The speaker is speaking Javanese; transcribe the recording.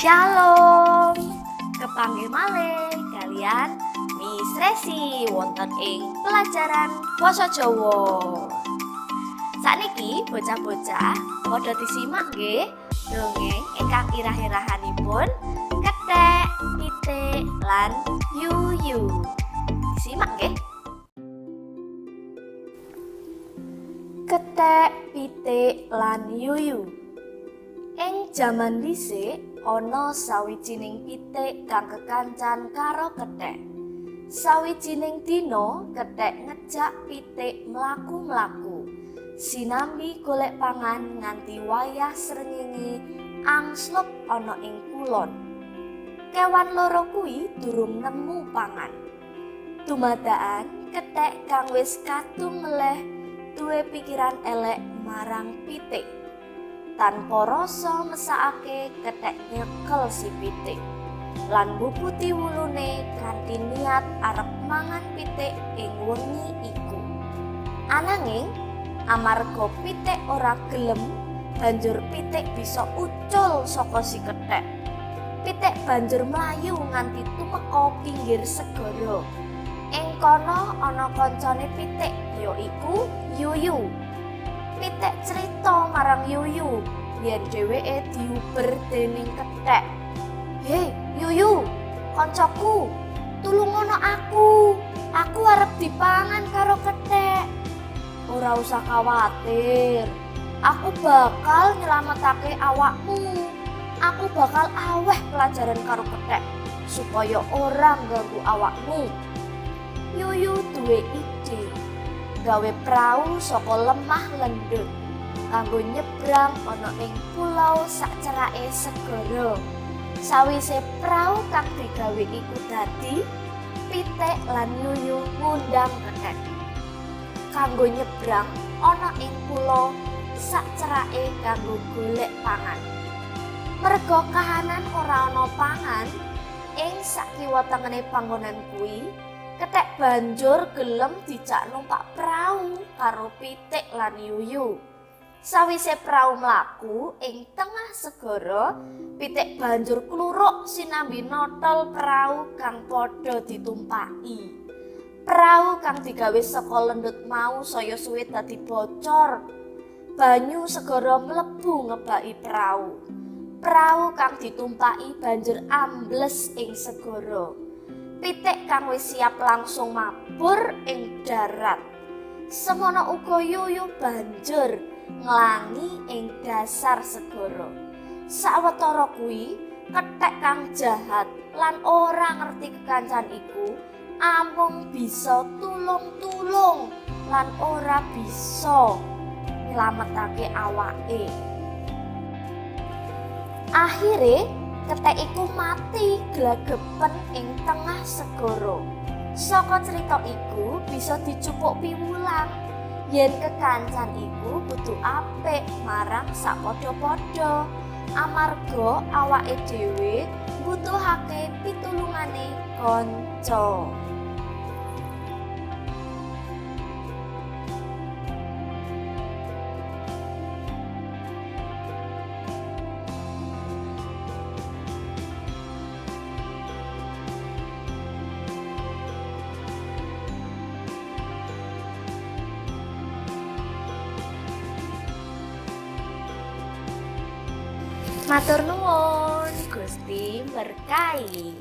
Shalom. Kepanggih malih kalian Miss Resi wonten ing pelajaran Basa Jawa. Sakniki bocah-bocah padha disimak nggih dongeng ingkang irah-irahanipun kethek, pitik lan yuyu. Disimak nggih. Kethek, pitik lan yuyu. Ing jaman dhisik ana sawijining pitik kang kekancan karo kethek. Sawijining dina kethek ngejak pitik mlaku-mlaku sinambi golek pangan nganti wayah srengenge angslup ana ing kulon. Kewan loro kuwi durung nemu pangan. Dumadakan kethek kang wis kadung ngeleh duwe pikiran elek marang pitik. Tanpa rasa mesakake kethek nyekel si pitik lan mbubuti wulune kanthi niat arep mangan pitik ing wengi iku. Ananging amarga pitik ora gelem, banjur pitik bisa ucul saka si kethek. Pitik banjur mlayu nganti tumeka pinggir segara. Ing kono ana kancane pitik yaiku Yuyu. Pitik crita marang Yuyu yen dheweke diuber dening kethek. "Hei Yuyu, kancaku, tulungono aku. Aku arep dipangan karo kethek." "Ora usah khawatir. Aku bakal nyelametake awakmu. Aku bakal aweh pelajaran karo kethek supaya ora ngganggu awakmu." Yuyu duwe ide gawe prau saka lemah lendut kanggo nyebrang ana ing pulau sacerake segara. Sawise prau kang digawe iku dadi, pitik lan Yuyu ngundang kethek kanggo nyebrang ana ing pulau sacerake kanggo golek pangan. Merga kahanan ora ana pangan ing sakiwa tengene panggonan kuwi, kethek banjur gelem dijak numpak prau karo pitik lan Yuyu. Sawise prau mlaku ing tengah segara, pitik banjur kluruk sinambi notol prau kang padha ditumpaki. Prau kang digawe saka lendut mau saya suwe dadi bocor. Banyu segara mlebu ngebaki prau. Prau kang ditumpaki banjur ambles ing segara. Pitik kang wis siap langsung mabur ing darat. Semono uga Yuyu banjur nglangi ing dasar segara. Sawetara kuwi, kethek kang jahat lan ora ngerti kekancan iku amung bisa tulung-tulung lan ora bisa nyelametake awake. Akhire kethek iku mati glagepen ing tengah segara. Saka crita iku bisa dijupuk piwulang yen kekancan iku kudu apik marang sapadha-padha amarga awake dhewe mbutuhake pitulungane kanca. Matur nuwun, Gusti berkahi.